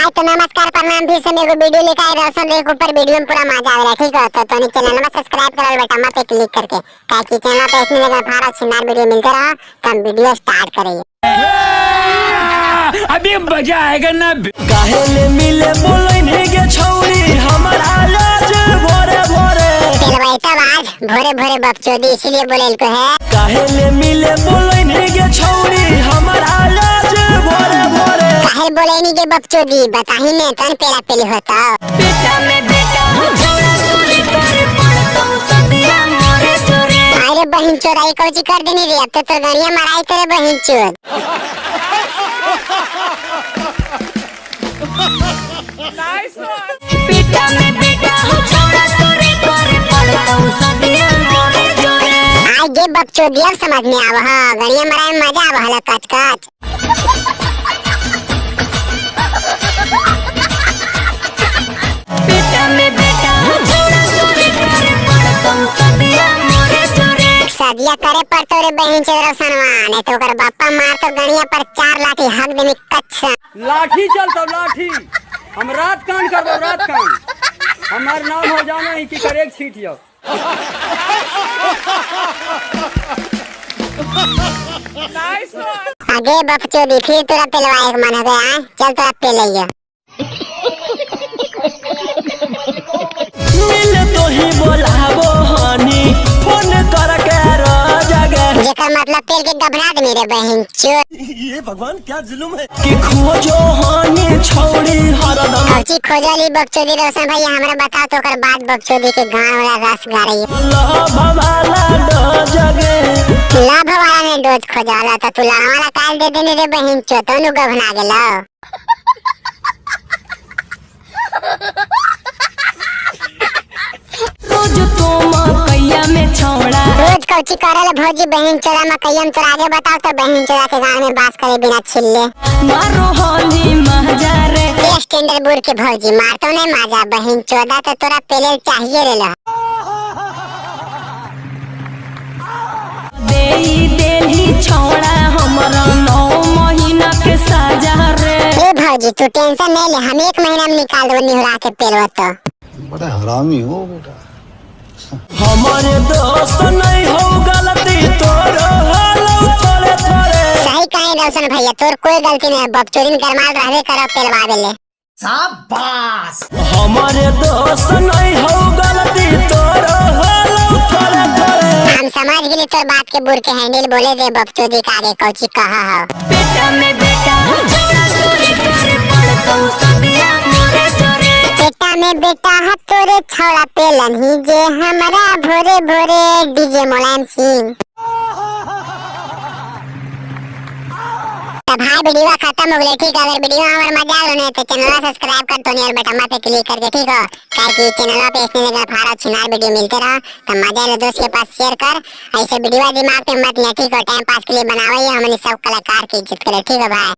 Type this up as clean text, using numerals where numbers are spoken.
भाई तो नमस्कार प्रणाम भी से मेरे को वीडियो लेकर आए रोशन के ऊपर वीडियो में पूरा मजा आवेला ठीक हो। तो तोनी चैनल में सब्सक्राइब करो बेटा मत पे क्लिक करके, काहे कि चैनल पे इसमें लगा फारा छिनार वीडियो मिलते रहा। तो हम वीडियो स्टार्ट करिए। अभी मजा आएगा ना। काहे ले मिले बोलैनी गे छौरी हमर आवाज भोरे भोरे। पेलवाई तब आज भोरे भोरे बकचोदी इसीलिए बोले इनको है। काहे ले मिले बोलैनी गे छौरी हमर आवाज भोरे भोरे। काहे बोले नी के बकचोदी बताही ने तन पेला पेली होता। बेटा में बेटा छोड़ा चोरी करे पड़तो सदिया मोरे चोरे। अरे बहन चोराई कौची कर देनी रे, अब तो तोर गणिया मराई तेरे बहन चोर। बेटा में बेटा छोड़ा चोरी करे पड़तो सदिया मोरे चोरे। आई गे बकचोदी अब समझ में आव ह, गणिया मराई में मजा आव हला कच कच। बेटा में बेटा छोड़ा चोरी करे पड़तो सदिया मोरे चोरे। सदिया करे पर तोरे बहन चोर रोशनवा, नहीं तो ओकर बापा मार तो गणिया पर 4 लाठी हक देनी कच। लाठी चलतो लाठी, हम रात कान करबो रात कान। हमार नाम हो जाना ही कि करेक छीट यो। आगे बकचोदी फिर तोरा पेलवा एक मन हो गया, चल तोरा पेलैया। मिल तो ही बोलाबो हनी फोन कर के रजगे। जेकर मतलब पेल के गबना देनी रे बहन चोर। ये भगवान क्या जुल्म है कि खोजो हनी छौरी हरदम। कौची खोजली बकचोदी रोशन भैया हमरा बताओ तो ओकर बाद बकचोदी के गान वाला रस गारई। लभ वाला डजगे। लभ वाला ने डोज खोजाला तो तू लभ वाला काल दे देनी रे बहन चोर, तो नु गबना गेलो। रोज तो मकैया में छौड़ा रोज कौची करल भौजी बहन चोरा मकैया में तोरा आगे बताओ तो बहन चोरा के गान में बास करे बिना छिल्ले। मारो होली महजारे। ये स्टैंडर्ड बुर के भौजी मारतो नहीं माजा बहन चोदा तो तोरा पेले चाहिए रे ला। देई देली छौड़ा हमरा 9 महीना के साजा रे। ए भौजी तू टेंशन नहीं ले, हम 1 महीना में निकाल देबो निहुरा के पेलवा तो। बड़ा हरामी हो बेटा। हमारे दोस्त नहीं हो गलती तोरो हालो थोड़े थोड़े। सही कहे रोशन भैया तोर कोई गलती नहीं, बकचोदी में गरमाल रहबे करो पेलवा देले। शाबाश। हमारे दोस्त नहीं हो गलती तोरो हालो थोड़े थोड़े। हम समझ गेली तोर बात के बुर के हैंडल बोले दे बकचोदी के आगे कौची कहा हो। बेटा में बेटा छोड़ा चोरी करे पड़तो सदिया मोरे चोरे। बेटा में बेटा हा तोरे छौड़ा पेलन ही जे हमरा भोरे भोरे डीजे मुलायम सिंह। तो भाई वीडियो खत्म हो गई ठीक है। अगर वीडियो हमार मजा आलो नहीं तो चैनल सब्सक्राइब कर तो और बटन पे क्लिक करके ठीक हो, काहे कि चैनल पे इसने लगा फारा छिनार वीडियो मिलते रहा। तो मजा आलो दोस्त के पास शेयर कर, ऐसे वीडियो दिमाग पे मत ले ठीक हो, टाइम पास के लिए बनावे हमने सब कलाकार की इज्जत करे ठीक है भाई।